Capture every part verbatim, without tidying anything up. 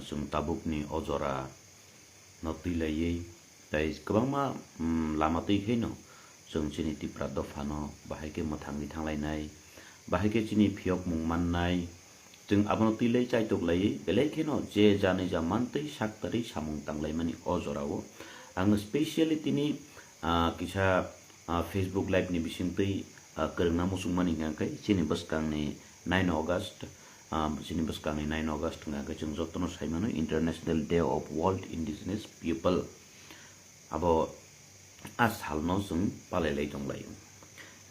Chwng tabukni o jora no twi laiwi, tei kwbangma, mm, lama twi khaino chwng chini Tipra dophano bahai khe mwthangwi thanglainai, bahai khe chini phiyokmung mannai, chwng abono twi lai chaitok laiwi belai kheno je janija mantwi saktarwi samung tanglaimani o jorao ang specially tini, ah, kisa, ah, Facebook live ni bisingtwi, ah, kwrwngna muchungmani hwnkha khe chini bwskangni nine August, ah, chini bwskangni nine August hwnkha khe chwng jotono saimano International Day of World Indigenous People. Abo a salno chwng palai lai tong lai.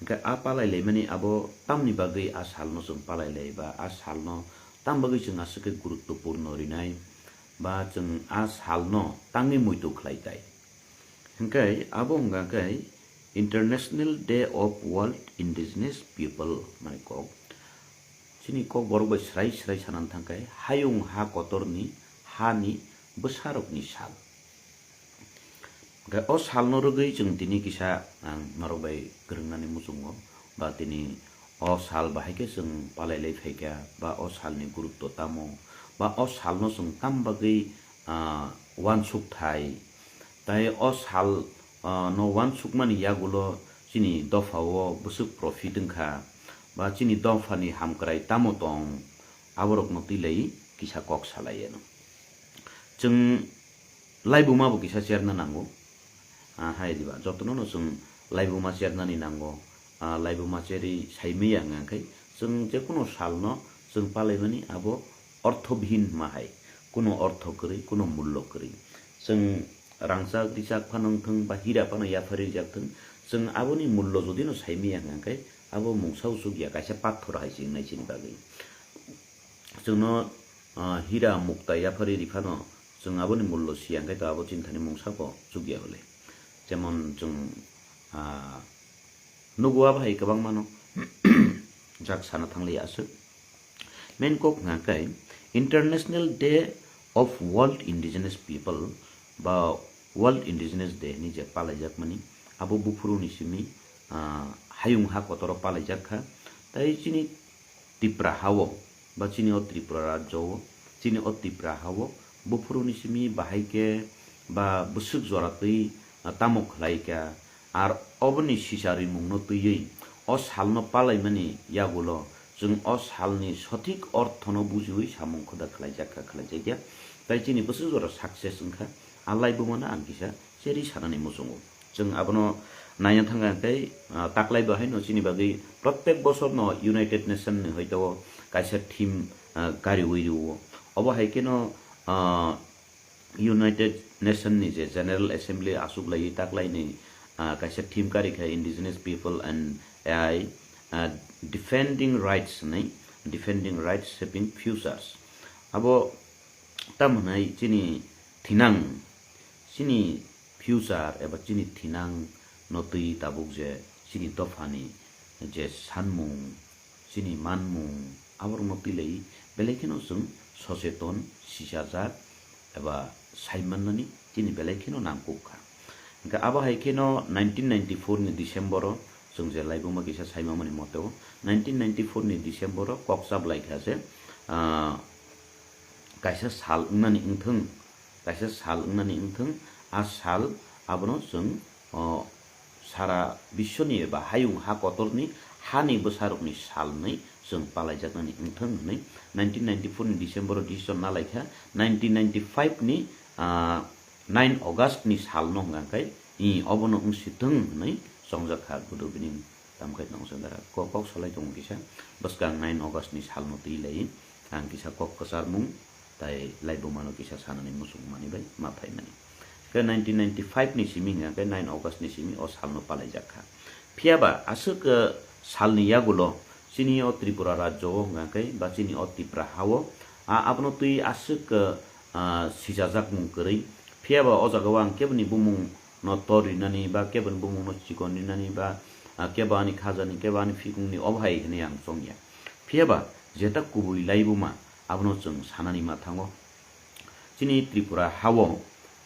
Hwnkhe a palai laimani abo tamni bagwi a salno chwng palai lai ba a salno tam bagwi chwng aswk khe guruttopurno rinai ba chwng a salno tangwi muitu khlai tai. Hwnkhe abo wngkha khe International Day of World Indigenous People hwnmani kok. Chini kok borok bai srai srai sanani thangkhe hayung ha kotorni hani bwsarokni sal. Hwnkhe o salno rwgwi chwng tini kisa ang norok bai kwrwngnani muchungo ba tini o sal bahai khe chwng palai lai phaikha ba o salni gurutto tamo ba o salno chwng tam bagwi, ah, uansuk thai, tai o sal, ah, no uansukmani yagulo chini dophao bwswk profit wngkha ba chini dophani hamkrai tamo tong, aborokno twi lai kisa kok salai ano. Chwng laibuma bo kisa cherna nango. Ah, hai diba, jotono no chwng laibuma chernani nango. Ah, laibuma cherwi saimaya hwnka khe chwng je kuno salno chwng palaimani abo orthobihin hwnma hai. Kuno ortho kwrwi, kuno mullo kwrwi. Chwng rangchak richak phano wngthwng ba hira phano yaphari rijak thwng, chwng aboni mullo jodi no saimaya hwnka khe abo mungsa o chukya, kaisa pathor hai se wngnai chini bagwi. Chwngno, ah, hira mukta yaphari riphano chwng aboni mullo siya, hwnkhe to abo chini thani mungsa bo chukya hole. Jemon chwng, ah, nugo abo hai kwbangmano jak sana thangliya aswk. Main kok hwnka khe International Day of World Indigenous People ba World Indigenous Day hinwi je palaijakmani, abo buphuruni simi, ah, hayung ha kotoro palaijak kha. Tai chini Tipra ha-o, ba chini o Tripura rajyo-o, chini o Tripura ha-o, buphuruni simi bahai khe ba bwswk jora twi, ah, tamo khlai kha, ar oboni sisa rimungno twiwi o salno palaimani yagulo chwng o salni sothik orthono bujiwi samung khuda khlaijak kha, khlaijakya, tai chini bwswk jora success wngkha, a laibumano ang kisa cherwi sanani muchungo. Chwng abono naina thangkha hwnkhe, ah, taklai bo haino chini bagwi protek bosorno United Nation ni hoito kaisa theme, ah, kariwi rwo. Obo hai kheno, ah, United Nation ni je General Assembly achuk laiwi taklai ni, ah, kaisa theme kari kha Indigenous People and A I, ah, Defending Rights hinwi, Defending Rights Shaping Futures. Abo tamo hwnwi chini thinang, chini future eba chini thinang no twi tabuk je chini dophani je sanmung, chini manmung, aborokno twi lai belai kheno chwng socheton, sisajak eba saimannani chini belai kheno nangkuk kha. Hwnkhe abo hai kheno nineteen ninety-four ni December o chwng je laibuma kisa saimamani mote o, nineteen ninety-four ni December o kok chap lai kha je, ah, kaisa sal wngnani wngthwng, kaisa sal wngnani wngthwng, a sal abono chwng, o, sara biswni eba hayung ha kotorni hani bwsarokni sal hwnwi chwng palaijaknani wngthwng hwnwi nineteen ninety-four ni December o decision nalaikha. Nineteen ninety-five ni, ah, nine August ni salno hwnka khe, i, obono wngsithwng hwnwi chongjak kha gudu bini. Tamkhe nongsa dara kok, kok salai tongo kisa, bwskang nine August ni salno twi lai ang kisa kok kwcharmung tai laibumano kisa sanani muchungmani bai ma phaimani. Khe nineteen ninety-five ni simi hwnka khe nine August ni simi o salno palaijak kha. Phiyaba aswk, eh, salni yagulo chini o Tripura rajyo o hwnka khe ba chini o Tipra ha-o, a, abono twi aswk, eh, ah, sijajakmung kwrwi. Phiyaba o jagao ang keboni bumung no tor rinani ba keboni bumungno chikon rinani ba, ah, kebo ani khajani, kebo ani phikungni obo hai hwnwi ang chongya. Phiyaba jeta kubui laibuma abono chwng sanani ma thango. Chini Tripura ha-o,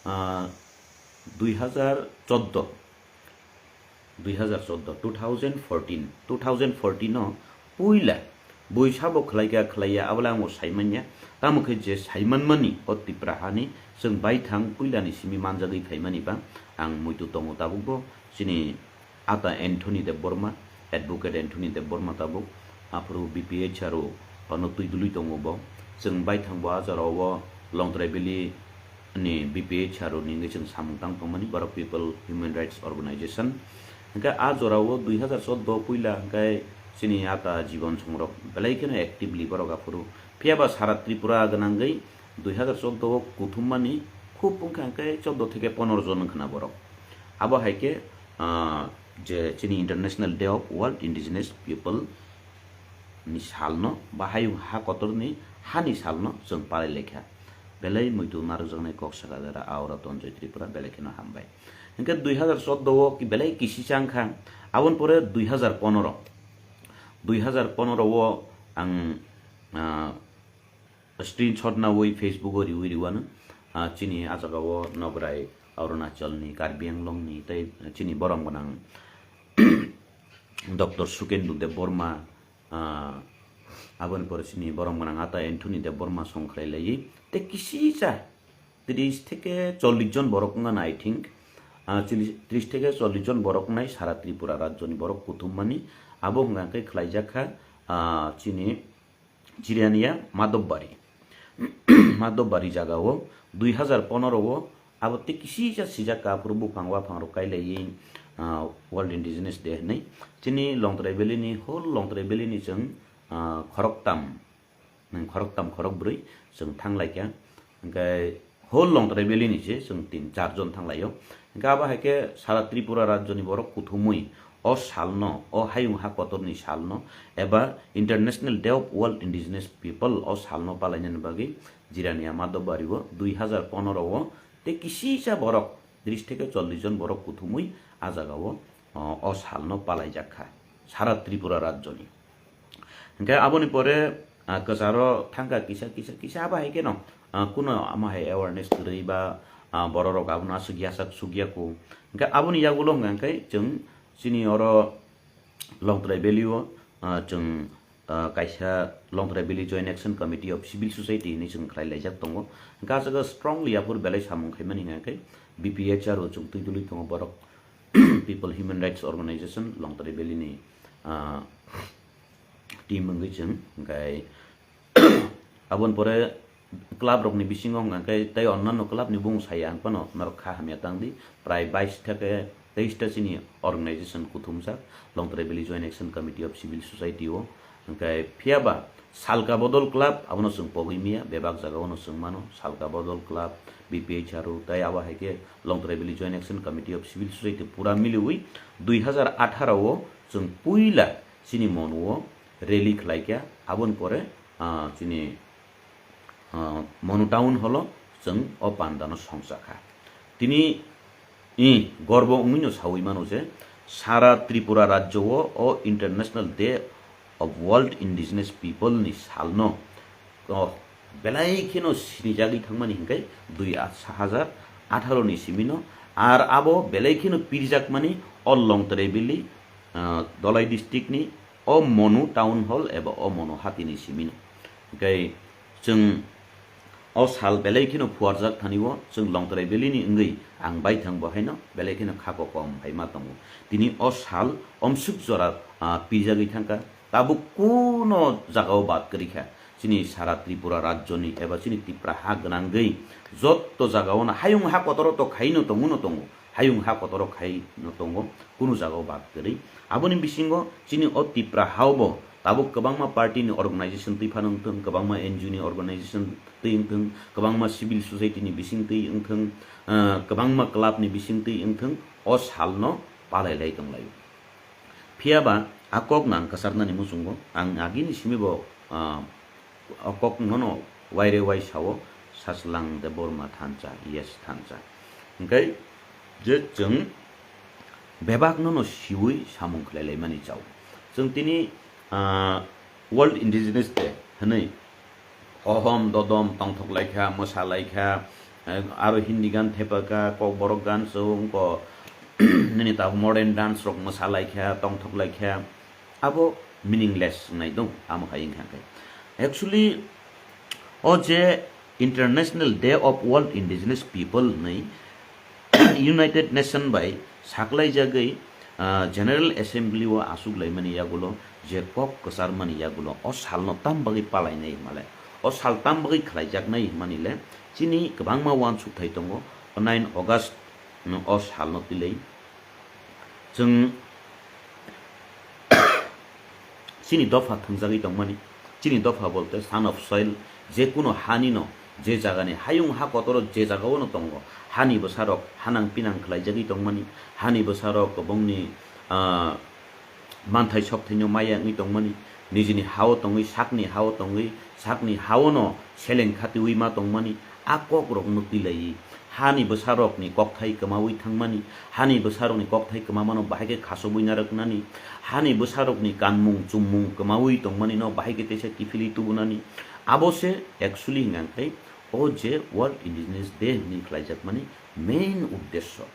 ah, dui hazar chordo, dui hazar chordo, two thousand fourteen, two thousand fourteen o puila Bui sabo khlai kha khlai ya, abo le ang bo sai man ya. Tamo khe je sai man mani o Tipra hani chwng baithang puila ni simi manjagwi phaimani ba ang muitu tongo tabuk bo chini ata Anthony Debbarma, Advocate Anthony Debbarma tabuk, aphuru B P H R o ano twi dului tongo bo. Chwng baithang bo a jora o Longtrai Valley ni B P H R o ni wngwi chwng samung tang tongmani borok People Human Rights Organization. Hwnkhe a jora o dui hazar choudo puila hwnkhe chini ata Jiban Songrok belai kheno actively borok aphuru. Phiya ba sara Tripura gwnangwi dui hazar choudo o kuthummani khub wngkha hwnkhe choudo theke ponoro jon wngkhana borok. Abo hai khe, ah, je chini International Day of World Indigenous People ni salno ba hayung ha kotorni hani salno chwng palai laikha. Belai muitu narwkjaknai kok sakha jara Aura Tonjoy Tripura belai kheno hambai. Hwnkhe dui hazar choudo o ki belai kisi chang kha, aboni pore dui hazar ponoro, dui hazar ponoro o ang, ah, screenshot nawi Facebook o riwi riwano, ah, chini a jaga o Nograi Arunachal ni, Karbi Anglong ni tei chini borom gwnang Doctor Sukendu Debbarma, ah, aboni pore chini borom gwnang ata Anthony Debbarma song khlai laiwi tei kisisa tris theke chollish jon borok wngkha na, I think, ah, chili-, tris theke chollish jon borok wngnai sara Tripura rajyo ni borok kuthummani. Abo hwnkha khe khlaijak kha, ah, chini Jirania Madhobari. Madhobari jaga o dui hazar ponoro o abo tei kisisa sijak kha, aphuru buphang waphang rok kailaiwi, ah, World Indigenous Day hinwi. Chini Longtrai Valley ni, whole Longtrai Valley ni chwng, ah, khoroktam, nang khoroktam khorokbrwi chwng thang lai kha. Hwnkhe whole Longtrai Valley ni se chwng tin char jon thang lai o. Hwnkhe abo hai khe sara Tripura rajyo ni borok kuthumwi o salno, o hayung ha kotor ni salno, eba International Day of World Indigenous People o salno palainani bagwi Jirania Madhobari o dui hazar ponoro o tei kisisa borok tris theke chollish jon borok kuthumwi a jaga o, o, o salno palaijak kha sara Tripura rajyo ni. Hwnkhe aboni pore, ah, kwcharo thangkha kisa, kisa, kisa abo hai kheno, ah, kuno amo hai awareness kwrwi ba, ah, bororok abono aswk yasak sukya ku. Hwnkhe aboni yagulo hwnkha khe chwng chini oro Longtrai Valley o, ah, chwng, ah, kaisa Longtrai Valley Joint Action Committee of Civil Society hinwi chwng khlai laijak tongo. Hwnkhe ah jaga strongly aphuru belai samung khaimani hwnkha khe B P H R o chwng twi dului tongo borok. People Human Rights Organization Longtrai Valley ni, ah, team wngwi chwng, hwnkhe aboni pore club rokni bisingo hwnkha khe tei onnanno club ni bung saya ang phano norok kha hamya tang di, prai bais theke teis ta chini organization kuthumjak Longtrai Valley Joint Action Committee of Civil Society o. Hwnkhe phiya ba Salka Bodol Club, abono chwng pogwi miya, bebak jaga ono chwng mano, Salka Bodol Club, B P H R o, tei abo hai khe Longtrai Valley Joint Action Committee of Civil Society pura miliwi dui hazar atharo o chwng puila chini Monu o rally khlai kha, aboni pore, ah, chini, ah, Monu Town Hall o chwng o pandano songcha kha. Tini i gorbo wngwino sawi mano je sara Tripura rajyo o, o International Day of World Indigenous People ni salno, o, belai kheno sinijagwi thangmani hwnkhe dui hajar atharo ni simino, ar abo belai kheno pirjakmani o Longtrai Valley, ah, Dholai district ni o Monu Town Hall eba o Monu hati ni simino. Hwnkhe chwng o sal belai kheno phuarjak thani o chwng Longtrai Valley ni wngwi ang baithang bo haino belai kheno kha kokom hai ma tongo. Tini o sal omsuk jora, ah, pijagwi thangkha, tabuk kuno jaga o bad kwrwi kha. Chini sara Tripura rajyo ni eba chini Tipra ha gwnangwi jotto jaga o no hayung ha kotor o to khaino tongo no tongo. Hayung ha kotor o khaino tongo, kunu jaga o bad kwrwi. Aboni bisingo chini o Tipra ha o bo tabuk kwbangma party ni organization twi phano wngthung, kwbangma N G O ni organization twi wngthung, kwbangma civil society ni bising twi wngthung, ah, kwbangma club ni bising twi wngthung, o sal no palai lai tong lai o. Phiya ba a kok no ang kwchar nani muchungo, ang agini simi bo, ah, o kok no no waire wai sao, Sachwlang Debbarma thansa, yes thansa. Hwnkhe je chwng bebak no no siwi samung khlai lai mani chao. Chwng tini, ah, World Indigenous Day hwnwi hohom dodom tongthok lai kha, mwsa lai kha, eh, aro Hindi gan thepa kha, kokborok gan so wngko, nini tabuk modern dance rok mwsa lai kha, tongthok lai kha. Abo meaningless wngnai dong, amo hai wngkha khe. Actually, o je International Day of World Indigenous People hwnwi United Nation bai saklaijagwi, ah, General Assembly o asuk laimani yagulo je kok kwcharmani yagulo o salno tam bagwi palainai hwnmale, o sal tam bagwi khlaijaknai hwnmani le chini kwbangma uansukthai tongo. O nine August no o salno twilai chwng chini dopha thwngjagwi tongmani, chini dopha bolte son of soil, je kuno hani no, je jagani hayung ha kotoro je jagao no tongo, hani bwsarok hanang pinang khlaijagwi tongmani, hani bwsarok kwbangni, ah, manthai sokthai no maya wngwi tongmani, nijini hao tongwi, sakni hao tongwi, sakni hao no seleng khatiwi ma tongmani, a kokrokno twilaiwi, hani bwsarokni kokthai kwmawi thangmani, hani bwsarokni kokthai kwmamano bahai khe khasogwi narwknani, hani bwsarokni kanmung chummung kwmawi tongmanino bahai khe teisa kiphilwi tubunani, abo se actually hwnka khe o je World Indigenous Day hwnwi khlaijakmani main uddesyo.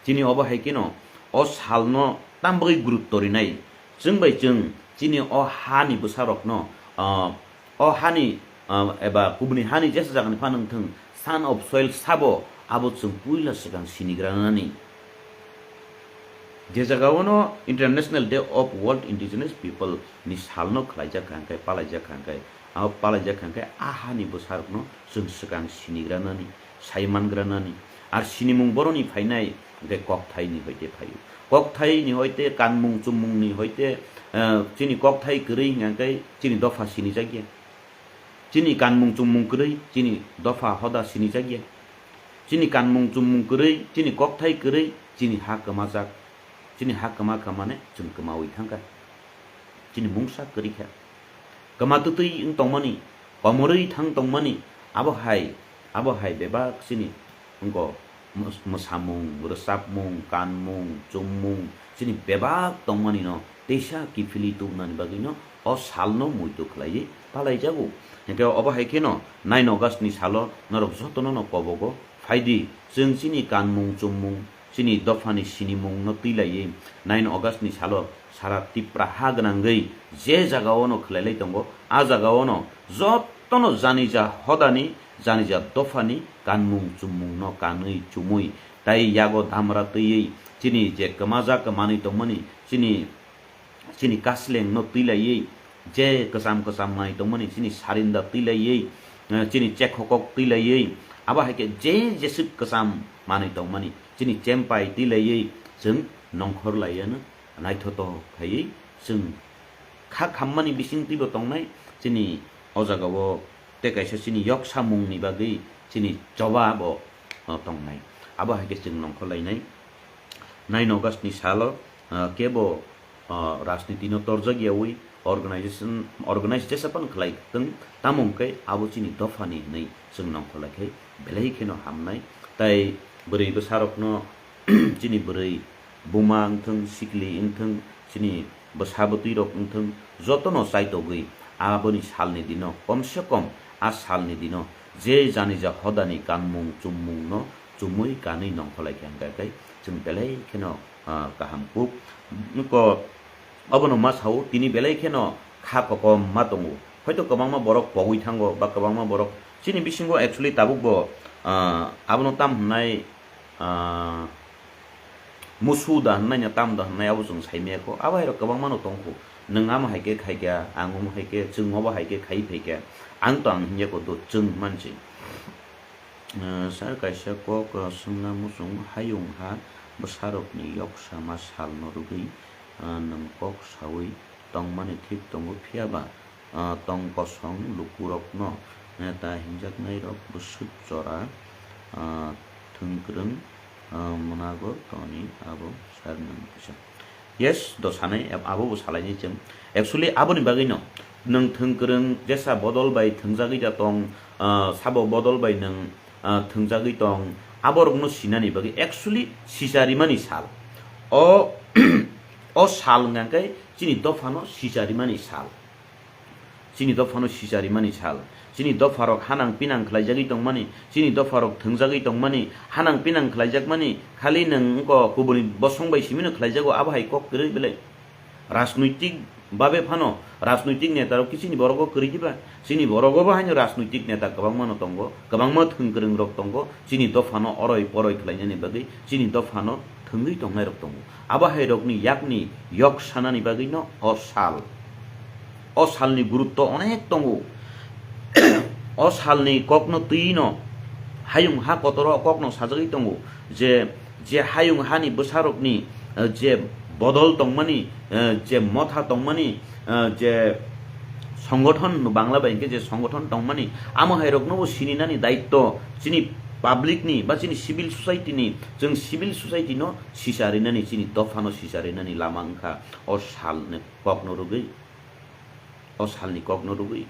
Chini obo hai kheno o salno tam bagwi gurutto rinai. Chwng bai chwng chini o hani bwsarokno, ah, o hani, ah, eba kubuni hani jesa jagani phano wngthwng, son of soil sabo abo chwng puila swkang sinigra nani. Je jagao no International Day of World Indigenous People ni salno khlaijak kha hwnkhe, palaijak kha hwnkhe, abo palaijak kha hwnkhe a hani bwsarokno chwng swkang sinigra nani, saimangra nani. Ar sinimung boroni phainai hwnkhe kokthai ni hoite phaio. Kokthai ni hoite, kanmung chummung ni hoite, eh, chini kokthai kwrwi hwnkhe chini dopha sinijakya. Chini kanmung chummung kwrwi chini dopha hoda sinijakya. Chini kanmung chummung kwrwi, chini kokthai kwrwi, chini ha kwmajak. Chini ha kwma kha mane chwng kwmawi thangkha. Chini mungsa kwrwi kha. Kwma twtwi wng tongmani, komorwi thang tongmani, abo hai, abo hai bebak chini wngkha mws-, mwsamung, rwchapmung, kanmung, chummung, chini bebak tongmani no teisa kiphilwi tubunani bagwi no o salno muitu khlaiwi palaijago. Hwnkhe obo hai kheno nine August ni salo norok jotono no kobogo phaidi, chwng chini kanmung chummung, chini dophani sinimung no twilaiwi nine August ni salo sara Tipra ha gwnangwi je jagao no khlailai tongo, a jagao no jotono janija hodani, janija dophani kanmung chummung no kanwi chumui tai yago damra twiwi chini je kwmajak manwi tongmani chini chini kasleng no twilaiwi, je kwcham kwcham manwi tongmani chini sarinda twilaiwi, eh, chini chekhokok twilaiwi, abo hai khe je jeswk kwcham manwi tongmani chini chempai twilaiwi chwng nongkhor laiya no naithotok khaiwi chwng kha khammani bising twibo tongnai chini o jagao tei kaisa chini yoksamungni bagwi chini choba bo, o, tongnai. Abo hai khe chwng nongkhor lainai. Nine August ni salo, ah, kebo, ah, rajniti no torjak yawi organization, organize jesa pan khlai tong, tamo hwnkhe abo chini dophani hwnwi chwng nongkhor lai khe belai kheno hamnai. Tai bwrwi bwsarokno chini bwrwi buma wngthwng, sikli wngthwng, chini bwsa bwtwi rok wngthwng, jotono chaitogwi aboni salni dino, komse kom a salni dino je janija hodani kanmung chummung no chumui kanwi nongkholai khe hwnkhe chwng belai kheno, ah, kaham kuk. Nukho, obono ma sao, tini belai kheno kha kokom ma tongo. Hoito kwbangma borok pogwi thango ba kwbangma borok chini bisingo actually tabuk bo, ah, abono tam hwnai, ah, musu da hwnai na tam da hwnai abo chwng sai maya kho. Abo hai rok kwbangma no tong kho. Nwng amo hai khe khai kha, ang omo hai khe, chwng obo hai khe khai phai kha. Ang to ang hwnya kho, do chwng mansi. Ah, sir, kaisa kok, ah, swngna muchung, hayung ha bwsarokni yoksa ma salno rwgwi, ah, nwng kok saui tongmani thik tongo, phiya ba, ah, tong kosong lukurokno, eh, ta hinjaknairok bwswk jora, ah, thwngkwrwng, ah, mwnago toni abo sir nwng kisa. Yes, do sanai, ab-, abo bo salaini chwng. Actually, aboni bagwino nwng thwngkwrwng jesa bodol bai thwngjagwi da tong, ah, sabo bodol bai nwng, ah, thwngjagwi tong, aborokno sinani bagwi actually sicharimani sal. O, o sal hwnkha khe chini dophano sicharimani sal. Chini dophano sicharimani sal. Chini dopharok hanang pinang khlaijagwi tongmani, chini dopharok thwngjagwi tongmani, hanang pinang khlaijakmani, khali nwng wngkha kubuni bosong bai simino khlaijago, abo hai kok kwrwi belai. Rajnoitik babe phano, rajnoitik neta rok ki chini borogo kwrwi diba? Chini borogo bo haino rajnoitik neta kwbangma no tongo, kwbangma thwngkwrwng rok tongo, chini dophano oroi poroi khlainani bagwi, chini dophano thwngwi tongnai rok tongo. Abo hai rokni yakni yok sanani bagwi no o sal, o salni gurutto onek tongo. O salni kokno twi no hayung ha kotoro kokno sajagwi tongo je, je hayung hani bwsarokni, eh, je bodol tongmani, eh, je motha tongmani, eh, je songothon, Bangla bai hwnkhe je songothon tongmani, amo hai rokno bo sininani daitto chini public ni ba chini civil society ni, chwng civil society no sisa rinani, chini dopha no sisa rinani lama wngkha o salni kokno rwgwi, o salni kokno rwgwi.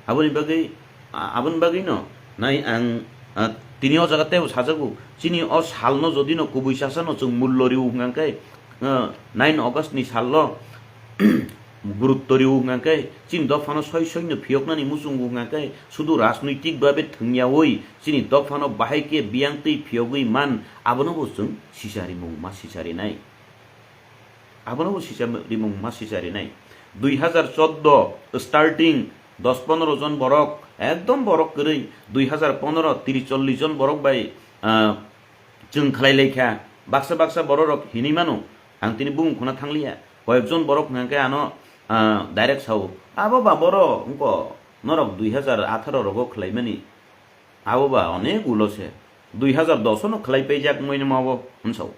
Aboni bagwi, a-, aboni bagwi no nai ang, a, tini o jaga teibo sajago, chini o salno jodi no kubui sasano chwng mullo riu hwnkha khe, a, nine August ni salno gurutto riu hwnkha khe, chini dophano soi soino phiyoknani muchungo hwnkha khe, sudu rajnoitik babe thwngyaui chini dophano bahai khe biyang twi phiyogwi man, abono bo chwng sisa rimung ma sisa rinai. Abono bo sisa rimung ma sisa rinai. Dui hazar chordo starting dos pondro jon borok, ekdom borok kwrwi, dui hazar pondro tris chollis jon borok bai, ah, chwng khlai lai kha. Baksa baksa borok rok hinwi mano, ang tini bumung khuna thangliya. Koyek jon borok hwnkha khe ano, ah, direct sao, "Abo ba boro wngko, norok dui hazar atharo rogo khlaimani." Abo ba onek ulo se, dui hazar dos no khlai paijak wngmani ma bo hwnsa o.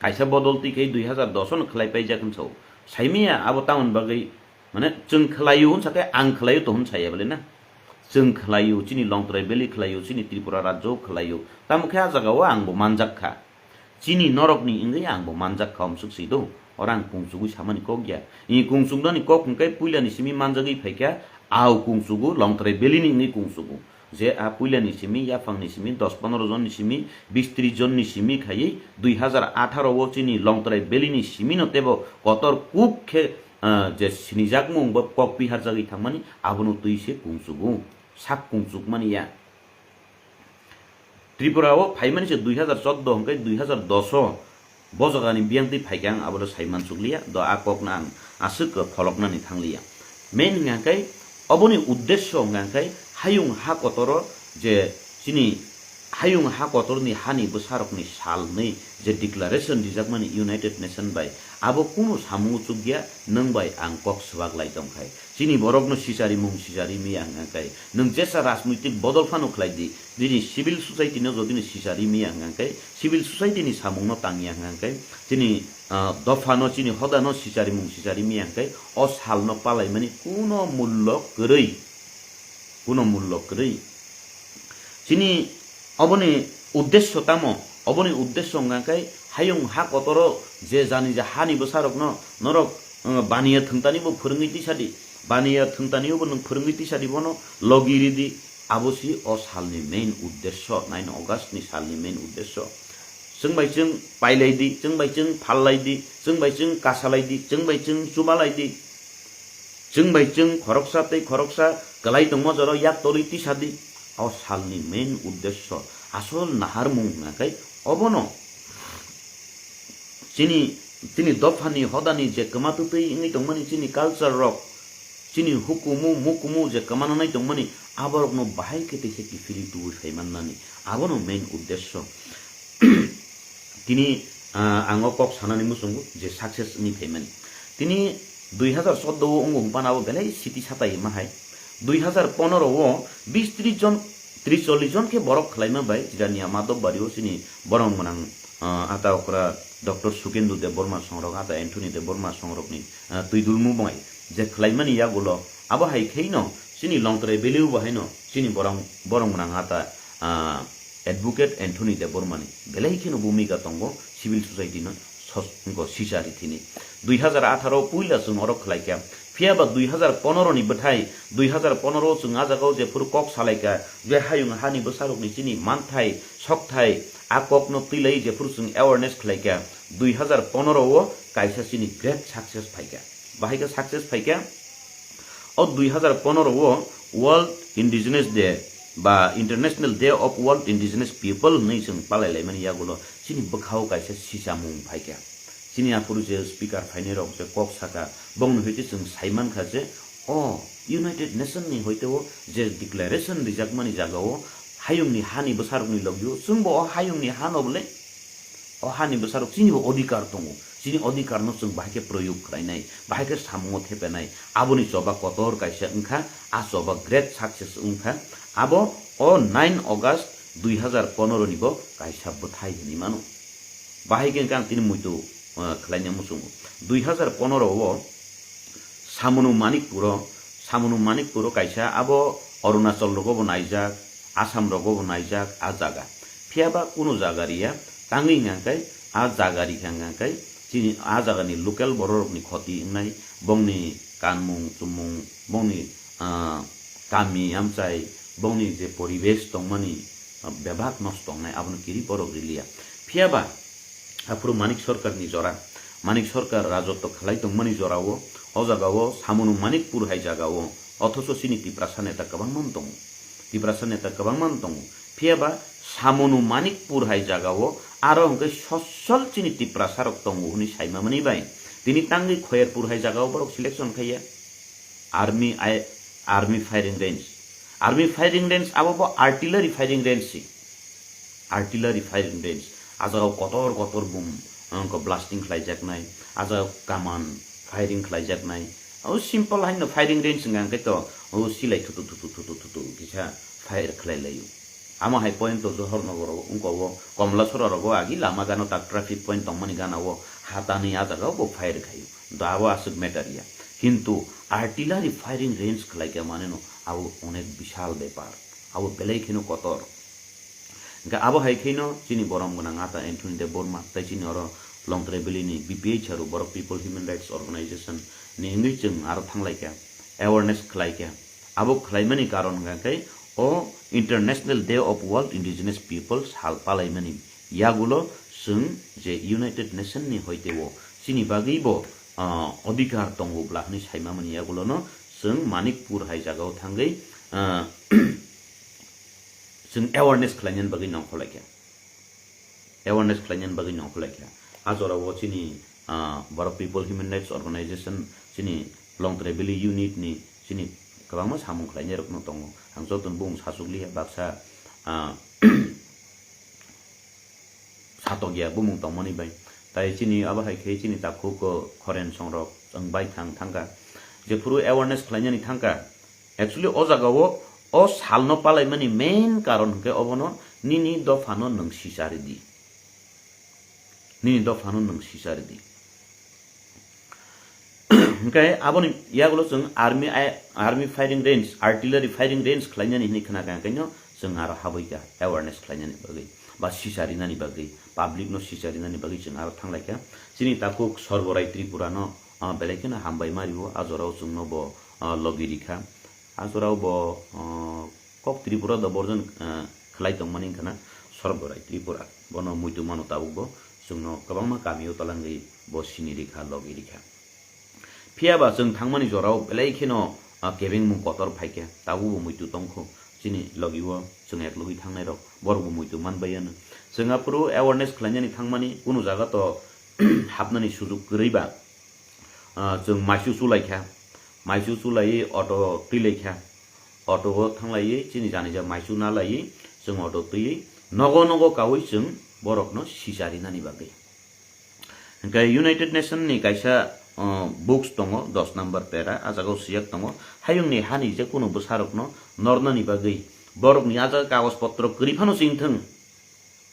Kaisa bodol twi khe dui hazar dos no khlai paijak hwnsa o. Saimanya abo tamoni bagwi, mane, chwng khlai o hwnsa khe ang khlai o to hwnsa ya bole na. Chwng khlai o, chini Longtrai Valley khlai o, chini Tripura rajyo khlai o. Tamo khe a jaga o ang bo manjak kha. Chini norokni wngwi ang bo manjak kha, omsuk si do. Oro ang kungsugwi samani kok ya. I kungsuknani kok hwnkhe puilani simi manjagwi phaikha, au kungsugo, Longtrai Valley ni wngwi kungsugo. Je a puilani simi, yaphangni simi, dos pondro jonni simi, bis tris jonni simi khaiwi, dui hazar atharo o chini Longtrai Valley ni simi no teibo kotor kuk khe, ah, je sinijakmung bo kok piharjagwi thangmani, abono twi se kungsugo. Sak kungsukmani ya. Tripura o phaimani se dui hazar chordo hwnkhe dui hazar dos o bo jagani biyang twi phaikha ang abono sai mansukliya, do a kokno ang aswk pholoknani thangliya. Main hwnkha khe oboni uddesyo hwnkha khe hayung ha kotoro je chini hayung ha kotorni hani bwsarokni sal hwnwi je declaration rijakmani United Nation bai, abo kunu samungo chukya, nwng bai ang kok swbak lai tongkhai. Chini borokno sicharimung sichari miya hwnkha khe, nwng jesa rajnoitik bodol phano khlai di, bini civil society no jodi ni sichari miya hwnkha khe, civil society ni samung no tangya hwnkha khe, chini, ah, dopha no, chini hoda no sicharimung sichari miya hwnkha khe, o sal no palaimani kuno mullo kwrwi, kuno mullo kwrwi. Chini oboni uddesyo tamo? Oboni uddesyo hwnkha khe hayung ha kotoro je jani je hani bwsarokno norok, uh, baniya thwngtani bo phwrwngwi tisadi, baniya thwngtani bo nwng phwrwngwi tisadi, bono logi ridi, abo si o salni main uddesyo, nine August ni salni main uddesyo. Chwng bai chwng pailai di, chwng bai chwng phallai di, chwng bai chwng kasalai di, chwng bai chwng chubalai di. Chwng bai chwng khoroksa tei khoroksa kwlai tongma jora yak tolwi tisadi. O salni main uddesyo, asol naharmung hwnkha khe obono. Chini, chini dophani hodani je kwmatwtwi wngwi tongmani chini culture rok, chini hukumu mukumu je kwmananai tongmani, aborokno bahai khe teisa kiphilwi tubui phai mannani, abono main uddesyo. Tini, ah, ang o kok sanani muchungo je success wngwi phaimani. Tini dui hazar chordo o wngwi phano abo belai siti satai ma hai. Dui hazar pondro o bis tris jon, tris chollis jon khe borok khlaima bai Jirania Madhobari o chini borok mwnang, ah, ata okra Doctor Sukendu Debbarma songrok, ata Anthony Debbarma songrokni, ah, twidulmu bai je khlaimani yagulo abo hai kheino chini Longtrai Valley o bo haino chini borok, borok mwnang ata, ah, Advocate Anthony Debbarmani belai kheno bhumika tongo civil society no sos-, wngkha sichari thini. Dui hazar atharo puila chwng oro khlaikha. Phiya ba dui hazar pondro ni bwthai, dui hazar pondro o chwng a jagao jephuru kok salaikha, je hayung hani bwsarokni chini manthai, sokthai, a kokno twilai jephuru chwng awareness khlaikha, dui hazar pondro o kaisa chini great success phaikha. Bahai khe success phaikha? O dui hazar pondro o World Indigenous Day ba International Day of World Indigenous People hwnwi chwng palai laimani yagulo chini bwkhao kaisa sichamung phaikha. Chini aphuru je speaker phainai rok je kok saka, bongni hoite chwng sai mankha je o United Nation ni hoite o je declaration rijakmani jaga o hayungni hani bwsarokni logio chwngbo o hayungni hano bole o hani bwsarok chini bo odhikar tongo, chini odhikar no chwng bahai khe proyog khlainai, bahai khe samungo thepenai, aboni choba kotor kaisa wngkha, a choba great success wngkha, abo o nine August dui hazar pondro ni bo kaisa bwthai hinwi mano. Bahai khe ang tini muitu, uh, khlaina muchungo. Dui hazar pondro o Samunu Manikpuro, Samunu Manikpuro kaisa abo Arunachal rogo bo naijak, Assam rogo bo naijak, a jaga. Phiyaba kunu jaga riya, tangwi hwnka khe, a jaga rikha hwnka khe, chini a jagani local bororokni khoti wngnai, bongni kanmung, chumung, bongni, ah, kami amchai, bongni je poribesh tongmani, ah, bebak nosto wngnai, abono kiri borok riliya. Phiyaba, aphuru Manik Sarkarni jora, Manik Sarkar rajotw khlai tongmani jorao, o jagao Samunu Manikpur hai jagao, othocho chini Tiprasa neta kwbangma tongo. Tiprasa neta kwbangma tongo. Phiyaba Samunu Manikpur hai jagao aro hwnkhe sosol chini Tiprasa rok tongo hwnwi saimamani bai. Tini tangwi Khoyerpur hai jagao borok selection khaiya. Army ai, army firing range. Army firing range abo bo artillery firing range si. Artillery firing range. A jagao kotor kotor bom, wngkha blasting khlaijaknai. A jagao kaman firing khlaijaknai. O simple haino firing range wngkha hwnkhe to o silai thutu thutu thutu thutu kisa fire khlai laio. Amo hai point to Johor Nogor o, wngkha o Komlasora rogo agi lama gana tak traffic point tongmani gana o hatani a jagao bo fire khaio. Da abo aswk matter ya. Kintu artillery firing range khlai kha maneno abo onek bishal bepar. Abo belai kheno kotor. Hingkhe abo hai kheno chini borom gwnang ata Anthony Debbarma tei chini oro Longtrai Valley ni B P H R o borok People Human Rights Organization ni wngwi chwng aro thanglai kha, awareness khlai kha. Abo khlaimani karon hwnkha khe o International Day of World Indigenous People sal palaimani yagulo chwng je United Nation ni hoite o chini bagwi bo, ah, odhikar tongo bwla hwnwi saimamani yagulono chwng Manikpur hai jagao thangwi, ah, chwng awareness khlainani bagwi nongkhorlai kha. Awareness khlainani bagwi nongkhorlai kha. A jorao chini, ah, borok People Human Rights Organization, chini Longtrai Valley Unit ni chini kwbangma samung khlainairokno tongo. Ang jotono bumung sachukliya, baksa, ah, satokya bumung tongmani bai. Tai chini abo hai khe chini takhuk, o, Khoren songrok wng bai thang thangkha. Jephuru awareness khlainani thangkha, actually o jagao o salno palaimani main karon hwnkhe obono nini dophano nwng sichari di. Nini dophano nwng sichari di. Hwnkhe aboni yagulo chwng army, army firing range, artillery firing range khlainani hinwi khna kha, hwnkhe no chwng aro habwi kha awareness khlainani bagwi ba sicharinani bagwi, public no sicharinani bagwi chwng aro thanglai kha. Chini takhuk Sorborai Tripura no, ah, belai kheno hambai ma rio, a jorao chwngno bo, ah, logi rikha. A jorao bo, ah, kok Tripura do borjon, ah, khlai tongmani wngkha na Sorborai Tripura. Bono muitu mano tabuk bo chwngno kwbangma kamio talangwi bo sini rikha, logi rikha. Phiyaba chwng thangmani jorao belai kheno, ah, kebengmung kotor phaikha, tabukbo muitu tongkho. Chini logio chwng eklogwi thangnairok, borokbo muitu manbaiya no. Chwng aphuru awareness khlainani thangmani, kunu jaga to hapnani sujuk kwrwi ba, ah, chwng maisu chulaikha, maisu chulaiwi auto twilaikha, auto o thanglaiwi chini janija maisu nalaiwi chwng auto twiwi nogo nogo kaui chwng borokno sicharinani bagwi. Hwnkhe United Nation ni kaisa, uh, books tongo, dos number para, a jagao swijak tongo, hayungni hani je kunu bwsarokno nornani bagwi, borokni a jaga kagoj potro kwrwi phano chwng thwng,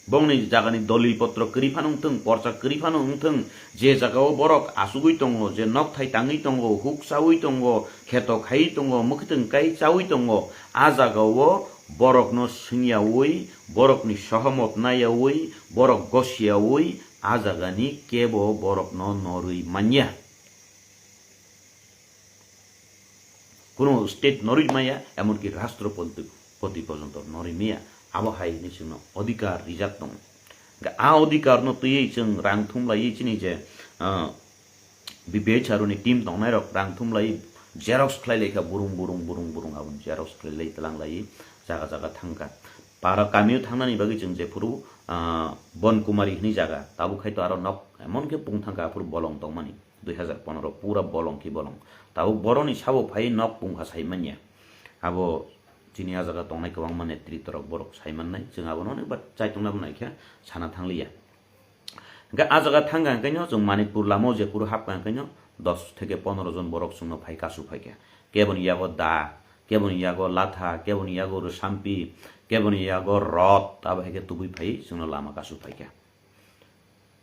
bongni jagani dolil potro kwrwi phano wng thwng, porcha kwrwi phano wng thwng, je jagao borok achugwi tongo, je nokthai tangwi tongo, huk chaui tongo, kheto khaiwi tongo, mwkhwtwng kai chaui tongo, a jagao borokno swngyaui, borokni sohomot naiyaui, borok gosiyaui, a jagani kebo borokno norwi manya. Kunu state norwi maya, emonki rashtrapati, pati porjonto norwi maya. Abo hai hinwi chwngno odhikar rijak tongo. Hwnkhe a odhikarno twiwi chwng rang thumlaiwi chini je, ah, B P H R ni team tongnairok rang thumlaiwi xerox khlai laikha, burung, burung, burung, burung, aboni xerox khlai lai tlang laiwi jaga jaga thangkha. Para kamio thangnani bagwi chwng jephuru, ah, Bon Kumari hwnwi jaga, tabuk hai to aro nok, Emon khe pung thangkha aphuru bolong tongmani, dui hazar pondro pura bolong khe bolong. Tabuk boroni sabo phai nok pungkha sai manya. Abo chini a jaga tongnai kwbangma netritw rok borok sai mannai, chwng abono onek bar chaitung nabo naikha, sana thangliya. Hingke a jaga thangkha hingke no chwng Manikpur lama o jephuru hapkha hingke no dos theke pondro jon borok chwngno phai kasu phaikha. Keboni yago da, keboni yago latha, keboni yago rwsampi, keboni yago rot, abo hai khe tubui phai chwngno lama kasu phaikha.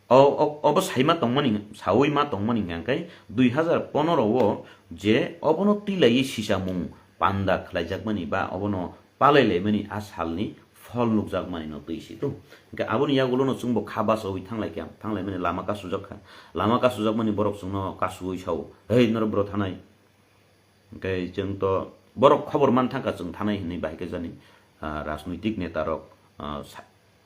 O, o, obo saima tongmani, saui ma tongmani hingkha khe dui hazar pondro o je obono twilaiwi sisamung panda khlaijakmani ba obono palailaimani a salni phol nukjakmani no twi si tu. Hingkhe aboni yagulo no chwngbo kha bachaui thanglaikha, thanglaimani lama kasujak kha. Lama kasujakmani borok chwngno kasuui sao, "Hei norok bro thanai." Hingkhe chwng to borok khobor man thangkha chwng thanai hinwi bahai khe jani, ah, rajnoitik neta rok, ah, sa-,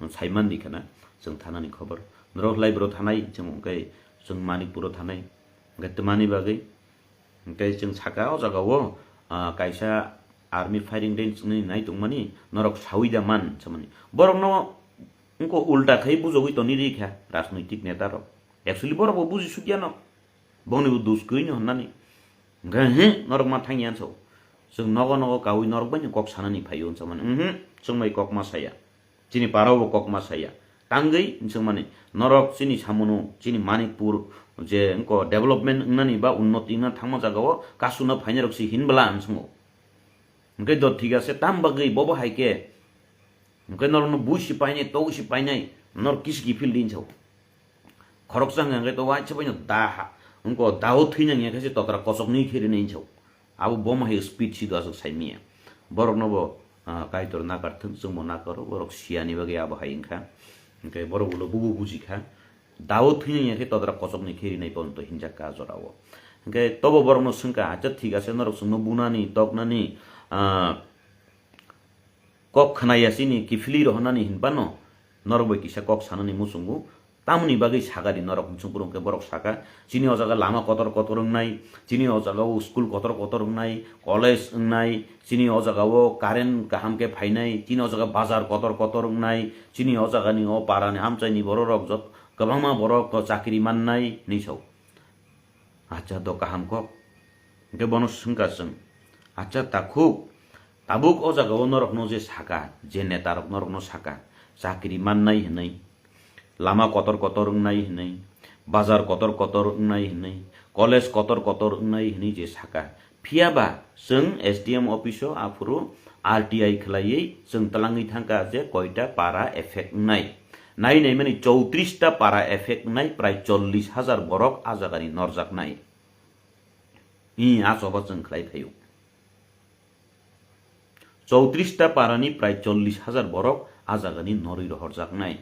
saiman di khana chwng thanani khobor. Norok lai bro thanai chwng hingkhe chwng Manikpuro thanai. Hingkhe twmani bagwi hingkhe chwng saka o jaga o, ah, kaisa army firing range wngwi nai tongmani norok saui da man samani. Borokno wngkha ulta khai bujogwi toni ri kha rajnoitik neta rok. Actually borok bo buji sukya no. Bongni bo dus kwino hwnani. Hingkhe, "He, norok ma thangya," hinso. Chwng nogo nogo kaui norok bai kok sanani phaio hinsa mani. "Uhm, chwng bai kok ma saya. Chini parao bo kok ma saya." Tangwi hinsa mani, norok chini samono, chini Manikpur je wngko development wngnani ba unnoti wngna thangma jagao kasuna phainai rok si hinbla hinsungo. Hingkhe do thik ase, tam bagwi bobo hai khe Hingke norokno bui si painai, togwi si painai, norok kisi kiphil di hinsa o. Khoroksa hwnka hingke to waisa bai no da ha, wngko da o thwina hingya khe se totra kochoknwi khe rinai hinsa o. Abo boma hai speed si do aswk sai manya. Borokno bo, ah, Kaitor nakar thwng, chwngbo nakaro, borok siyani bagwi abo hai wngkha. Hingke borok ulo bubo buji kha. Da o thwina hingya khe totra kochoknwi khe rinai pono to hinjak kha a jora o. Hingke tobo borokno swngkha, "Acha thik ase, norok chwngno bunani, toknani, ah, kok khwnaya chini kiphilwi rohornani hinphano norok bai kisa kok sanani muchungo, tamoni bagwi sakadi norok?" Hwnswk phuru hwnkhe borok sakha, "Chini o jaga lama kotor kotor wngnai, chini o jaga o school kotor kotor wngnai, college wngnai, chini o jaga o current kaham khe phainai, chini o jaga bazar kotor kotor wngnai, chini o jagani o parani amchaini borok rok jot-, kwbangma borok chakri mannai," hinwi sao. Acha do kaham kok. Hingke bono swngkha chwng, "Acha takhuk, tabuk o jaga o norokno je sakha, je neta rok norokno sakha, chakri mannai hinwi, lama kotor kotor wngnai hinwi, bazar kotor kotor wngnai hinwi, college kotor kotor wngnai hinwi je sakha, phiyaba chwng S D M office o aphuru R T I khlaiwi chwng twlangwi thangkha je koita para effect wngnai. Nai naimani choutrish ta para effect wngnai, prai chollish hajar borok a jagani norjaknai. Ih, a choba chwng khlai phaio. Choutrish ta parani prai chollish hajar borok a jagani norwi rohorjaknai.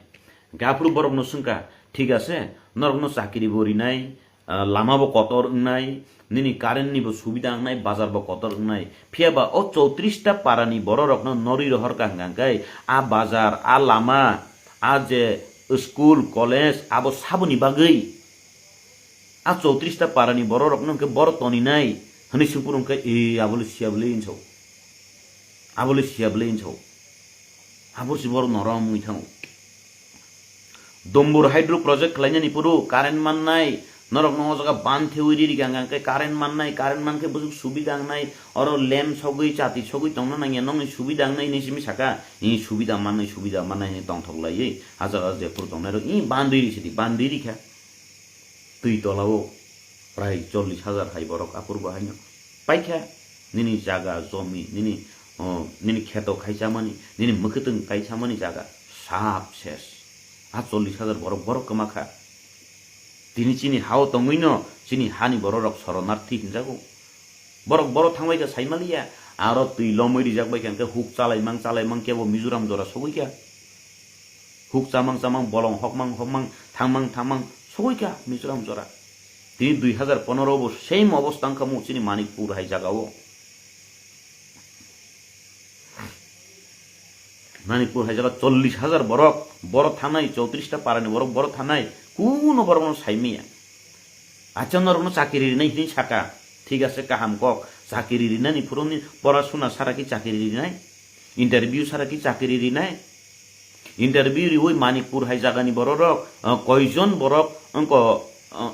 Hingke aphuru borokno swngkha, "Thik ase, norokno chakri bo rinai, ah, lama bo kotor wngnai, nini current ni bo subida wngnai, bazar bo kotor wngnai. Phiyaba o choutrish ta parani bororokno norwi rohorkha hingkha hingke a bazar, a lama, a je school, college, abo saboni bagwi a choutrish ta parani bororokno hingke boro toninai," hinwi swngphuru hingke, "E, abole siya bole," hinso. "Abole siya bole," hinso. Abo si boro norom wngwi thango. Dombur hydro project khlainani phuru current mannai, norokno o jaga ban thewi riri gang gang khe current mannai, current mankhe bwswk subida wngnai, oro lem sogwi, chati sogwi tongna nangya, nokni subida wngnai hinwi simi saka, "Ih, subida mannai, subida mannai," hinwi tongthok laiwi, a jaga jephuru tongnairok, "Ih, ban riri sidi, ban riri kha." Twi tola o prai chollish hajar hai borok aphuru bo haino paikha. Nini jaga, jomi, nini, o, nini kheto khai chamani, nini mwkhwtwng khai chamani jaga sap ses. A chollish hajar borok, borok kwma kha. Tini chini ha o tongwino chini hani bororok soronarthi hinjago. Borok boro thangbai kha saimaliya, aro twi lomwi rijak bai kha, hwnkhe huk chalaimang chalaimang kebo Mizoram jora sogwi kha. Huk chamang chamang, bolong hokmang hokmang, thangmang thangmang sogwi kha Mizoram jora. Tini dui hazar pondro bo same obostha wngkha mo chini Manikpur hai jaga o. Manikpur hai jaga chollish hajar borok, boro thanai, choutrish ta parani borok boro thanai, kuno borokno saimaya. Acha norokno chakiri rinai hinwi saka, thik ase, kaham kok, chakiri rinani phuruni pora suna sara ki chakiri rinai, interview sara ki chakiri rinai, interview riwi Manikpur hai jagani bororok, ah, koijon borok Wngko, uh,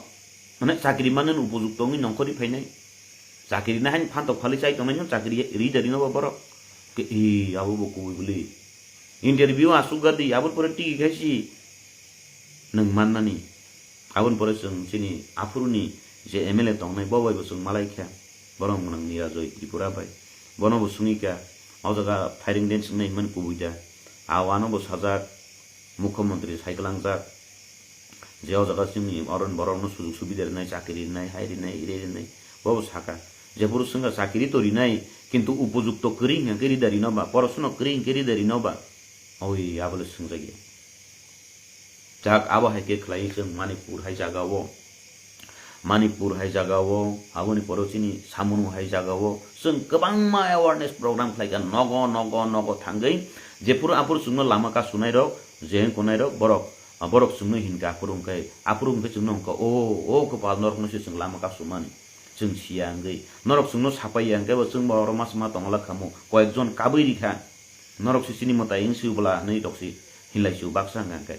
mane chakri manani upojukto wngwi nongkhorwi phainai. Chakri na hain phantok phalwi chai tongnai no chakri ri da rino ba borok. Ke, ee, abo bo kubui bwlwi. Interview asuk gadi, aboni pore tigi khai si nwng mannani. Aboni pore chwng chini aphuruni je M L A tongnai, bo bai bo chwng malai kha. Borok mwnang Nirajoy Tripura bai. Bono bo sungwi kha, o jaga firing dance wngnai hwnmani kubui da. Awano bo sajak, Mukhyamantri sai kwlangjak. Je o jaga chini oron borokno sujug subida rinai, chakri rinai, hai rinai, ire rinai, bobo saka. Jephuru swngkha chakri to rinai, kintu upojukto kwrwi hwnkhe rida rino ba, porosno kwrwi hwnkhe rida rino ba, oi abole swngjakya. Jak abo hai khe khlai chwng Manipur hai jaga o, Manipur hai jaga o, aboni poro chini Samunu hai jaga o chwng kwbangma awareness program khlaikha, nogo nogo nogo thangwi jephuru aphuru chwngno lama kasunai rok, je wngkonai rok, borok, borok chwngno hinkha aphuru hwnkhe, aphuru hwnkhe chwngno hwnkha, o, o kwpal norokno se chwng lama kasumani, chwng siya hwnkhe, norok chwngno sapaiya hwnkhe bo chwngbo oro ma chwngma tongla khamu, koyekjon kabwi rikha, norok se chini mwtai wng sibwla hwnwi rok se hinlai sio baksa hwnkha hwnkhe.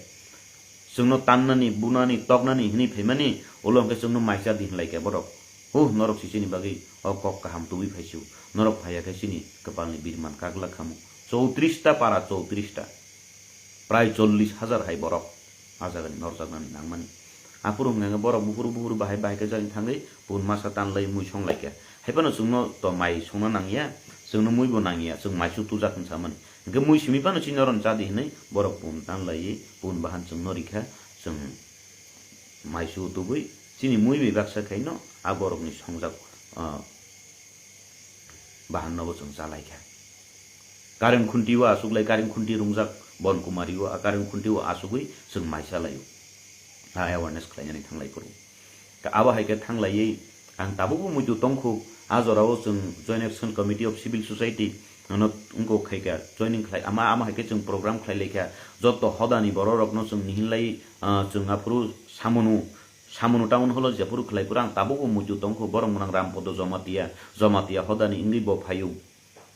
Chwngno tannani, bunani, toknani hwnwi phaimani, ulo hwnkhe chwngno maisa di hinlai khe borok. Huh, norok si chini bagwi o kok kaham tubui phaisio. Norok phaiya khe chini kwpalni birman kaglak khamu. Chowtris ta para, chowtris ta. Prai chollish hajar hai borok a jagani norjaknani nangmani. Aphuru hwnkhe borok buphuru buphuru bahai bahai khe jani thangwi bun masa tanlai mui songlai khe. Haiphano chwngno to mai songna nangya, chwngno muibo nangya, chwng maisu tujak hwn samani. Hwnkhe mui simi phano chini oro chadi hinwi borok bun tanlaiwi bun bahan chwngno rikha, chwng maisu tubui chini mui bai baksa khaino a borokni songjak, ah, bahanno bo chwng chalaikha. Kareng khunti o aswk lai, kareng khunti rungjak bon kumari o, a kareng khunti o aswkwi chwng mai chalaio. A awareness khlainani thanglai phuru. Ka abo hai khe thanglaiwi ang tabukbo muitu tongkhu, a jorao chwng Joint Action Committee of Civil Society ano wngkok khai kha, joining khlai, ama, ama hai khe chwng program khlai lai kha. Joto hodani borok rokno chwng nihinlai, ah, chwng aphuru Samunu, Samunu town hall o jephuru khlai phuru ang tabukbo muitu tongkhu, borok mwnang Rampodo Jomatia, Jomatia hodani wngwi bo phaio.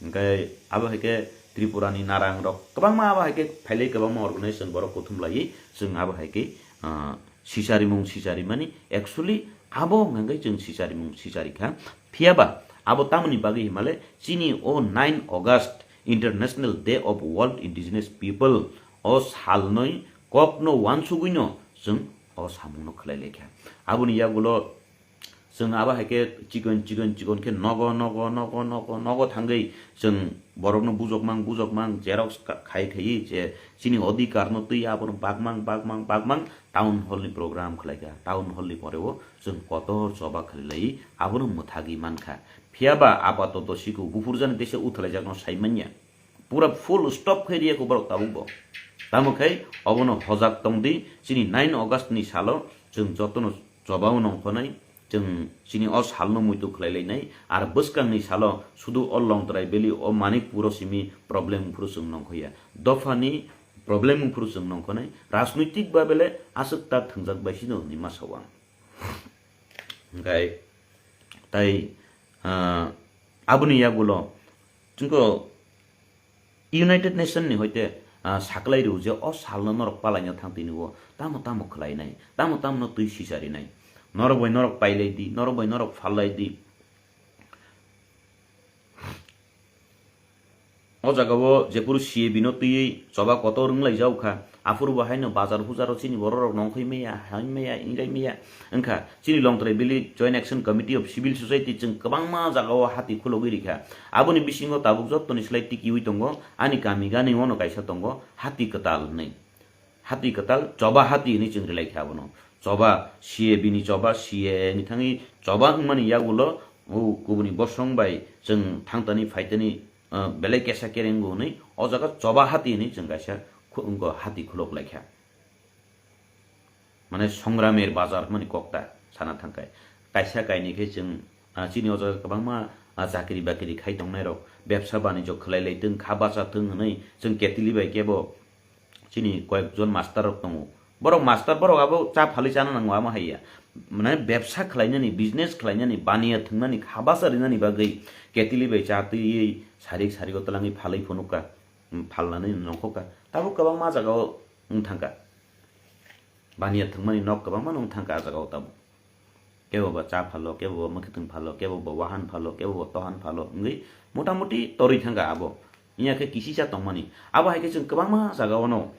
Hwnkhe abo hai khe Tripura ni narang rok kwbangma abo hai khe phailai kwbangma organization borok kuthum laiwi chwng abo hai khe, ah, sicharimung sicharimani, actually abo hwnkhe chwng sicharimung sicharikha. Phiyaba abo tamoni bagwi himale chini o nine August International Day of World Indigenous People o salnwi kokno uansugwino chwng o samungno khlai laikha. Aboni yagulo chwng abo hai khe chikon chikon chikon khe nogo nogo nogo nogo nogo thangwi chwng borokno bujokmang bujokmang xerox ka-, khai khaiwi je chini odhikarno twi abono bakmang bakmang bakmang town hall ni program khlaikha. Town hall ni poreo chwng kotor choba khlai lai abono mwthagwi mankha. Phiyaba apatoto siko buphurjani teisa uthalaijak no sai manya. Pura full stop khai riya ko borok tabuk bo. Tamo khai obono hojak tong di, chini nine August ni salo chwng jotono chobao nongkhonai, chwng chini o salno muitu khlai lainai, ar bwskangni salo sudu o Longtrai Valley o Manikpuro simi problem phuru chwng nongkhoya. Dophani problem phuru chwng nongkhonai, rajnoitik ba bele aswk ta thwngjak bai sino hinwi masa o ang. Hwnkhe tai, ah, aboni yagulo chwngko United Nation ni hoite, ah, saklai rw je o salno norok palaina thang tini o tamo tamo khlainai, tamo tamo no twi sicharinai, norok bai norok pailai di, norok bai norok phalai di. O jaga o jephuru C A B no twiwi choba kotor wng lai jak kha, aphuru bo haino bazar hujar o chini borok rok nongkhoi maya, hai maya, ingai maya wngkha. Chini Longtrai Valley Joint Action Committee of Civil Society chwng kwbangma jaga o hati khulogwi rikha. Aboni bisingo tabuk jottoni slai tikiwi tongo, ani kami gani ono kaisa tongo, hati kwtal hwnwi. Hati kwtal, choba hati hwnwi chwng rwlai kha abono. Choba, C A B ni choba, C A A ni thangwi choba wngmani yagulo, o kubuni bosong bai chwng thangtani phaitani, ah, belai kesa kerengo hwnwi, o jaga choba hati hwnwi chwng kaisa khu-, wngkha hati khulok lai kha. Mane songramer bazar hwnmani kokta sana thangkhe. Kaisa kainwi khe chwng, ah, chini o jaga kwbangma, ah, chakri bakri khai tongnai rok, bebsa banijyo khlai lai thung, kha bacha thung hwnwi chwng ketili bai kebo chini koyekjon master rok tongo. Borok master, borok abo cha phalwi chana nango, amo haiya. Mane bebsa khlainani, business khlainani, baniya thwngnani, kha bacha rinani bagwi ketili bai cha twiwi sarik sarik o twlangwi phalwi phunukha, phalnani nongkhokha. Tabuk kwbangma jagao wng thangkha. Baniya thwngmani nok kwbangma nung thangkha ah jagao tabuk. Kebo ba cha phalo, kebo ba mwkhwtwng phalo, kebo ba wahan phalo, kebo ba tohan phalo wngwi motamoti torwi thangkha abo. Wngya khe kisisa tongmani. Abo hai khe chwng kwbangma jagao no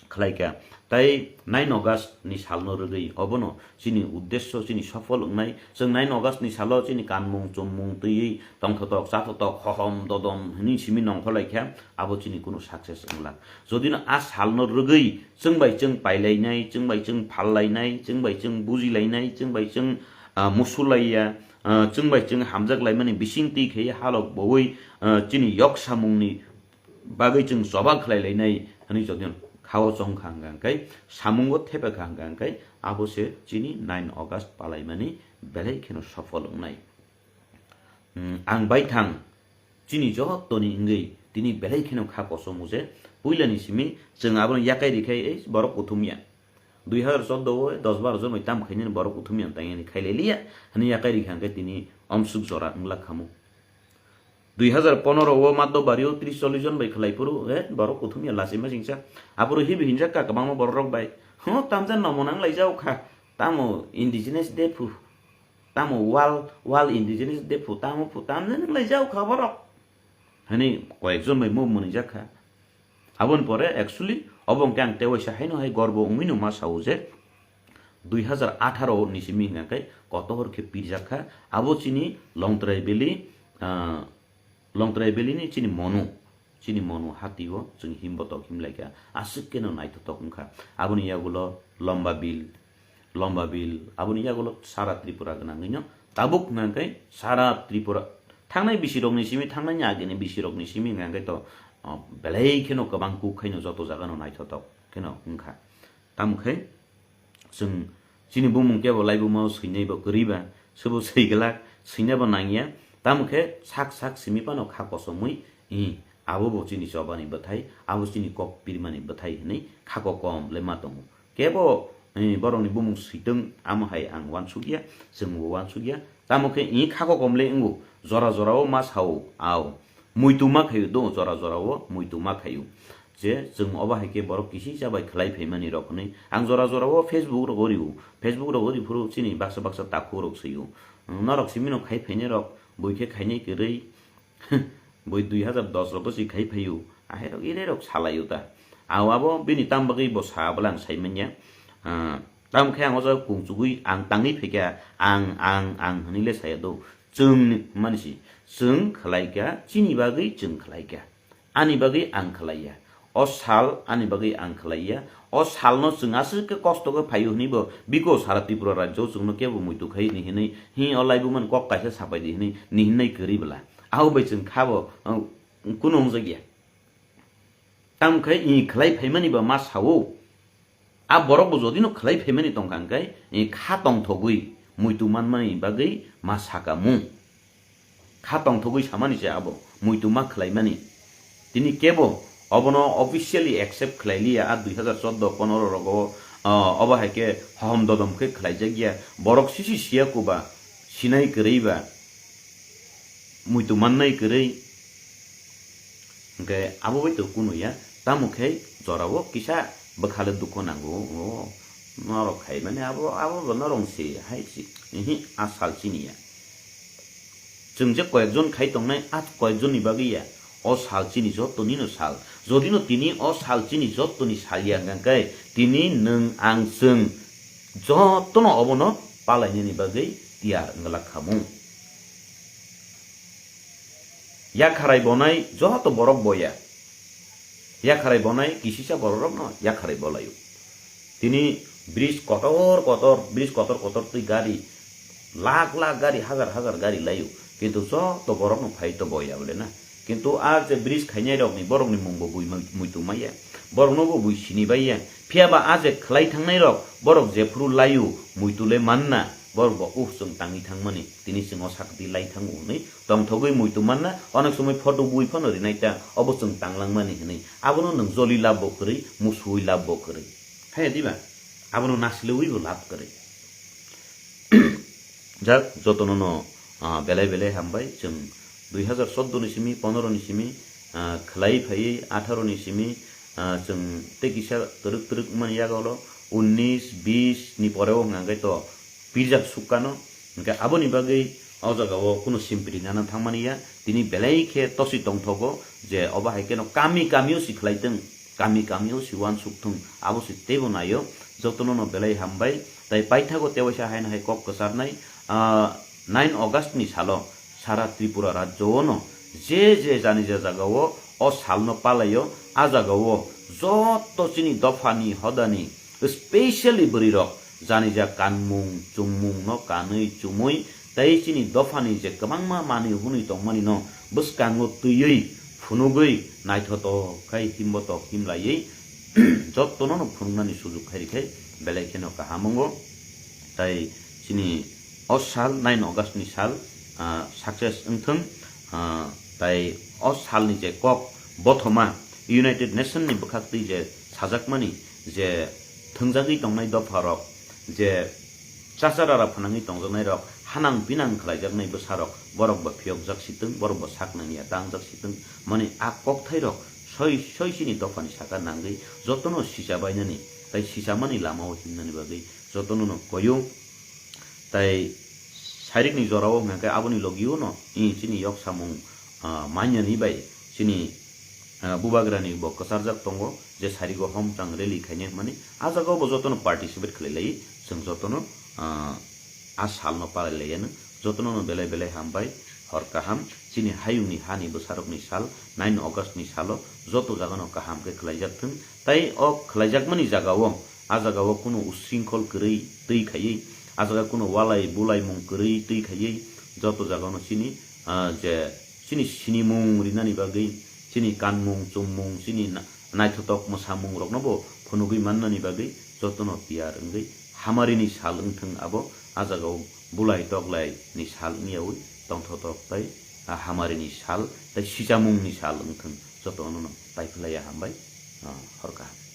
khlaikha. Tai nine August ni salno rwgwi obono chini uddesyo chini sofol wngnai. Chwng nine August ni salo chini kanmung, chummung twiwi tongthotok, chathotok, hohom, dodom hwnwi simi nongkhorlaikha, abo chini kunu success wnglak. Jodino a salno rwgwi chwng bai chwng pailainai, chwng bai chwng phallainai, chwng bai chwng bujilainai, chwng bai chwng, ah, musulaiya, ah, chwng bai chwng hamjak laimani bisingtwi khe halok bowi, ah, chini yok samungni bagwi chwng choba khlai lainai hwnwi jodi khao chong kha hwnkha hwnkhe, samungo thepa kha hwnkha hwnkhe, abo se chini nine August palaimani belai kheno sofol wngnai. Hmm, ang baithang chini jotoni wngwi tini belai kheno kha kosom je puilani simi chwng abono yakai rikha, ei borok kuthumya. Dui hazar chordo o dos baro jon bai tam khainani borok kuthumya tangani khailai liya hwnwi yakai rikha hwnkhe tini omsuk jora wngla khamu. Dui hazar pondro o Maddo Bario tris chollish jon bai khlai phuru, he, borok kuthumya lachima singsa. Aphuru hibi hinjak kha kwbangma borok rok bai. Ho, tamjak nomo nang lai jao kha. Tamo indigenous de phu. Tamo wal, wal indigenous de phu. Tamo phu, tamjak nang lai jao kha borok. Hani koyek jon bai mo mwnijak kha. Aboni pore actually obo hwnkhe ang tei waisa haino hai gorbo wngwi no ma sao je dui hazar atharo ni simi hwnkha khe kotor khe pirjak kha. Abo chini Longtrai Valley, ah, Longtrai Valley ni chini monu, chini monu hati o chwng himbotok himlai kha. Aswk khe no naithotok wngkha. Aboni yagulo Lomba Bill, Lomba Bill, aboni yagulo sara Tripura gwnangwi no tabuk hwnkha khe sara Tripura thangnai bisi rokni simi, thangnai ni agini bisi rokni simi hwnkha khe to, oh, belai kheno kwbang kuk khaino joto jaga no naithotok kheno wngkha. Tamo khe chwng chini bumung kebo laibuma o swinai bo kwrwi ba, swbo swi glak, swina bo nangya. Tamo khe sak sak simi phano kha kosomwi, i, abo bo chini chobani bwthai, abo chini kok pirmani bwthai hwnwi kha kokom le ma tongo. Kebo, eh, borokni bumung switwng, amo hai ang uansukya, chwngbo uansukya. Tamo khe i kha kokom le wngo, jora jora o ma sao, ao. Muitu ma khaio do, jora jora o muitu ma khaio. Je chwng obo hai khe borok kisisa bai khlai phaimani rok hwnwi. Ang jora jora o Facebook rogo rio. Facebook rogo ri phuru chini baksa baksa takhuk rok swio. Norok simi no khai phainai rok, bui khe khainai kwrwi. Bui dui hazar dos rogo si khai phaio. Ahai rok ire rok salaio ta. Ao abo bini tam bagwi bo sa bwla ang sai manya. Ah, tam khe ang o jaga kung chugui ang tangwi phaikha. Ang, ang, ang hwnwi le saya do. Chwng ni mani si. Chwng khlai kha, chini bagwi chwng khlai kha. Ani bagwi ang khlaiya. O sal ani bagwi ang khlaiya. O salno chwng aswk khe kosto khe phaio hwnwi bo biko sara Tripura rajyo o chwngno kebo muitu khai ni hwnwi, hi o laibumani kok kaisa sapai di hwnwi ni hwnwi kwrwi bwla. Abo bai chwng kha bo, uh, kunu wngjakya. Tamo khe i khlai phaimani ba ma sao. A borok bo jodi no khlai phaimani tongkha hwnkhe, eh, kha tongthogwi muitu manmani bagwi ma saka mung. Kha tongthogwi samani se abo muitu ma khlaimani. Tini kebo obono officially accept khlai liya a dui hazar chordo pondro rogo, ah, obo hai khe hohom dodom khe khlaijak ya. Borok sisi siya kuba, sinai kwrwi ba, muitu mannai kwrwi. Hwnkhe abo bai to kunu ya, tamo khe jorao kisa bwkhale dukho nango, o norok khai mani abo, abo bo norok se hai si, ihi, a sal chini ya. Chwng je koyekjon khai tongnai, a koyekjonni bagwi ya, o sal chini jottoni no sal. Jodi no tini o sal chini jottoni sal ya hwnkhe, tini nwng ang chwng jottono obono palainani bagwi tiyar wngla khamung. Yakharai bonai joto borok boya. Yakharai bonai kisisa borok rokno yakharai bolaio. Tini bridge kotor kotor, bridge kotor kotor twi gari, lakh lakh gari, hazar hazar gari laio. Kintu joto borokno phai to boya bole na. Kintu a je bridge khainai rokni borokni mungbo bui mai-, muitu maya. Borokno bo bui sini baiya. Phiya ba a je khlai thangnai rok, borok jephuru laio, muitu le manna. Borok bo, "Uh, chwng tangwi thangmani, tini chwng o sakti lai thango," hwnwi tongthogwi muitu manna, onek somoi photo bui phano rinai ta, obo chwng tanglangmani hwnwi. Abono nwng joli lab bo kwrwi, musuwi lab bo kwrwi. Haiya diba? Abono nasilwi bo lab kwrwi. Jak, jotono no, ah, belai belai hambai. Chwng dui hazar chordo ni simi, pondro ni simi, ah, khlai phaiwi atharo ni simi, ah, chwng tei kisa twrwk twrwk wngmani yago ulo unnis, bis ni pore o hwnka hwnkhe to pirjak sukkano. Hwnkhe aboni bagwi o jaga o kunu simpri nana thangmani ya. Tini belai khe tosi tongthogo je obo hai kheno kami kami o si khlai thung, kami kami o si uansuk thung, abo si teibo naio. Jotono no belai hambai. Tai paithago tewaisa haino hai kok kwcharnai, ah, nine August ni salo sara Tripura rajyo o no je je jani je jaga o o sal no palai o, a jaga o joto chini dopha ni hoda ni, specially bwrwi rok jani ja kanmung chumung no kanwi chumui tai chini dopha ni je kwbangma manwi hwnwi tongmani no bwskango twiwi phunugwi naithotok khai himbotok himlaiwi jotono no phunuknani sujuk khai rikhe belai kheno kaham wngo. Tai chini o sal nine August ni sal, ah, success wngthung, ah, tai o salni je kok bothoma United Nation ni bwkhaktwi je sajakmani je thwngjagwi tongnai dopharok je chachara phanangwi tongjaknairok hanang pinang khlaijaknai bwsarok borok bo phiyokjak sitwng, borok bo sak nangya tangjak sitwng, mani a kokthairok soi soi chini dophani saka nangwi jotono sicha bainani tai sichamani lamao himnani bagwi jotono no koyung. Tai sarikni jorao hwnkha khe aboni logio no, i chini yok samung, ah, manyani bai chini, ah, bubagrani bo kwcharjak tongo je sarigo homchang rally khainai hwnmani. A jagao bo jotono participate khlai lai, chwng jotono, ah, a salno palai lai ano. Jotono no belai belai hambai, hor kaham. Chini hayungni hani bwsarokni sal, nine August ni salo joto jagano kaham khe khlaijak thung. Tai o khlaijakmani jagao, a jagao kunu usringkhol kwrwi twi khaiwi, a jaga kunu walai bulaimung kwrwi twi khaiwi, joto jagano chini, ah, je chini sinimung rinani bagwi, chini kanmung, chummung, chini na-, naithotok mwsamung rokno bo phunugwi mannani bagwi jotono tiyar wngwi hamarini sal wngthung abo, a jagao bulai toklai ni sal wngyawi tongthotok tai, ah, hamarini sal tai sichamungni sal wngthung jotono no paiphlaiya hambai, ah, hor kaham.